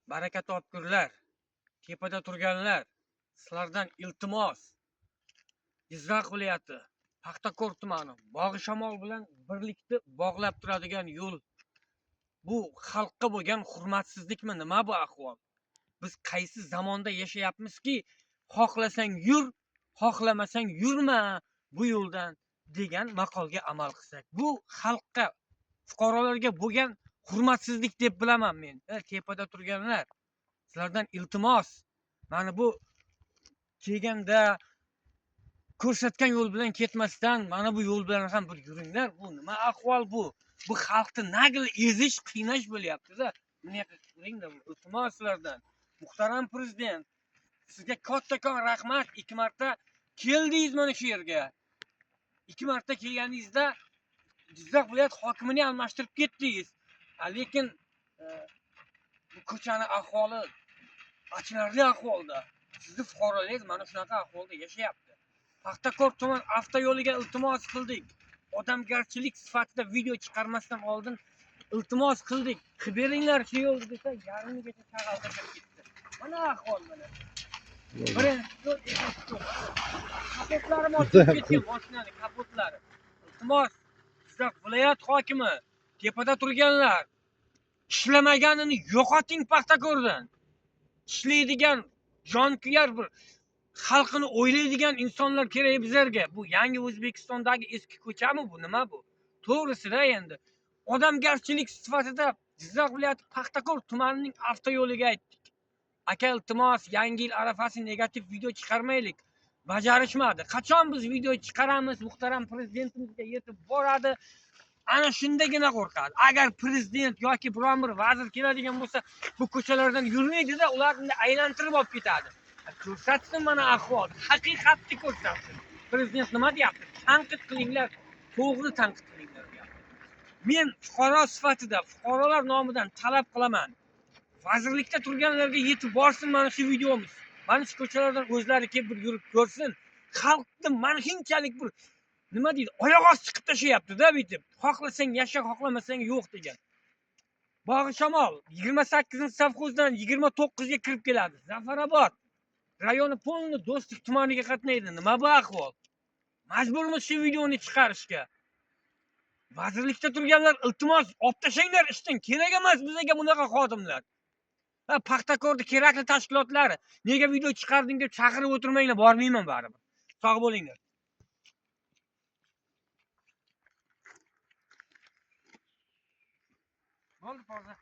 Baraka topkurlar, tepada turganlar, sizlardan iltimos. Jizzax viloyati Paxtakor tumani Bog'ishamol bilan birlikda bog'lab turadigan yo'l. Bu xalqqa bo'lgan hurmatsizlikmi, nima bu ahvol? Biz qaysi zamonda yashayapmizki, xohlasang yur, xohlamasang yurma bu yo'ldan degan maqolga amal qilsak, bu xalqqa, fuqarolarga bo'lgan hurmatsizlik deb bilaman men. Tepada turganlar, sizlardan iltimos. Mana bu kelganda ko'rsatgan yo'l bilan ketmasdan mana bu yo'l bilan ham bir yuringlar. Bu nima ahvol bu? Bu xalqni nagl ezish, qiynash bo'lyapti-da. Bunday qilinglar, iltimos sizlardan. Muhtaram prezident, sizga kattakon rahmat. 2 marta keldingiz mana shu yerga. 2 marta kelganingizda Jizzax viloyat hokimini almashtirib ketdingiz. Lekin bu ko'chani ahvoli achinarli ahvolda. Sizni fuqarolaringiz mana shunaqa ahvolda yashayapti. Paxtakor tuman avtoyo'liga iltimos qildik. Odamgarchilik sifatida video chiqarmasdan oldin iltimos qildik. Qilib beringlar shu yo'lni desa, yarmigacha chag'alda kirib ketdi. Mana ahvol mana. Birinchi yo'l, ikkinchi yo'l. Kapotlari ochilib ketgan mashinani kapotlari. Iltimos, Jizzax viloyat hokimi, tepada turganlar, ishlamaganini yo'qoting Paxtakordan. Ishlaydigan, jonkuyar bir xalqini o'ylaydigan insonlar kerak bizlarga. Bu yangi O'zbekistondagi eski ko'chami bu, nima bu? To'g'risida endi odamgarchilik sifatida Jizzax viloyati Paxtakor tumanining avtoyo'liga aytdik. Aka, iltimos, yangi yil arafasi negativ video chiqarmaylik. Bajarishmadi. Qachon biz video chiqaramiz, muhtaram prezidentimizga yetib boradi. Ana shundagina qo'rqadi. Agar prezident yoki biron bir vazir keladigan bo'lsa, bu ko'chalardan yurmaydi-da, ularni aylantirib olib ketadi. Ko'rsatsin mana ahvol, haqiqatni ko'rsatsin. Prezident nima deyapti? Tanqid qilinglar, to'g'ri tanqid qilinglar deyapti. Men fuqaro sifatida fuqarolar nomidan talab qilaman. Vazirlikda turganlarga yetib borsin mana shu videomiz. Mana shu ko'chalardan o'zlari kelib bir yurib ko'rsin. Xalqni mana shunchalik bir nima deydi, oyoq osti qilib tashlayapti-da bitib. Xohlasang yasha, xohlamasang yo'q degan. Bog'ishamol 28-sovxozdan 29 ga kirib keladi. Zafarobod rayoni polni Do'stlik tumaniga qatnaydi. Nima bu ahvol? Majburmiz shu videoni chiqarishga. Vazirlikda turganlar, iltimos, olib tashlanglar ishdan. Kerak emas bizga bunaqa xodimlar. Ha, Paxtakorda kerakli tashkilotlari nega video chiqarding deb chaqirib o'tirmanglar, bormayman baribir. Sog' bo'linglar. Bo'ldi, hozir.